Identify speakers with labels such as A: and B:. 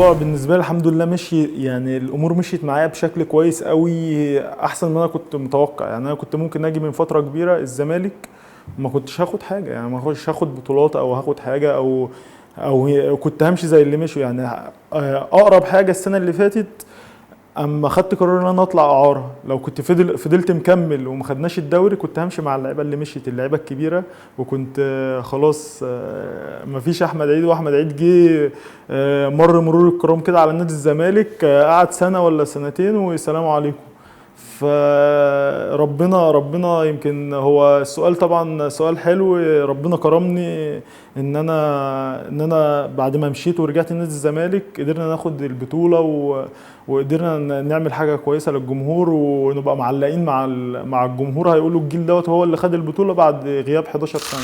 A: الموضوع بالنسبة لي الحمد لله مشي، يعني الامور مشيت معايا بشكل كويس قوي، احسن ما انا كنت متوقع. يعني انا كنت ممكن اجي من فترة كبيرة الزمالك ما كنتش هاخد حاجة، يعني ما كنتش هاخد بطولات او هاخد حاجة او كنت همشي زي اللي مشوا. يعني اقرب حاجة السنة اللي فاتت اما خدت قرار ان انا اطلع اعاره، لو كنت فضلت مكمل وما خدناش الدوري كنت همشي مع اللعيبة اللي مشيت، اللعيبة الكبيرة، وكنت خلاص مفيش احمد عيد. واحمد عيد جه مر مرور الكرام كده على نادي الزمالك، قعد سنة ولا سنتين والسلام عليكم. فربنا ربنا يمكن هو السؤال طبعا سؤال حلو، ربنا كرمني ان انا بعد ما مشيت ورجعت نادي الزمالك قدرنا ناخد البطولة وقدرنا نعمل حاجة كويسة للجمهور ونبقى معلقين مع الجمهور، هيقولوا الجيل دوت هو اللي خد البطولة بعد غياب 11 سنة.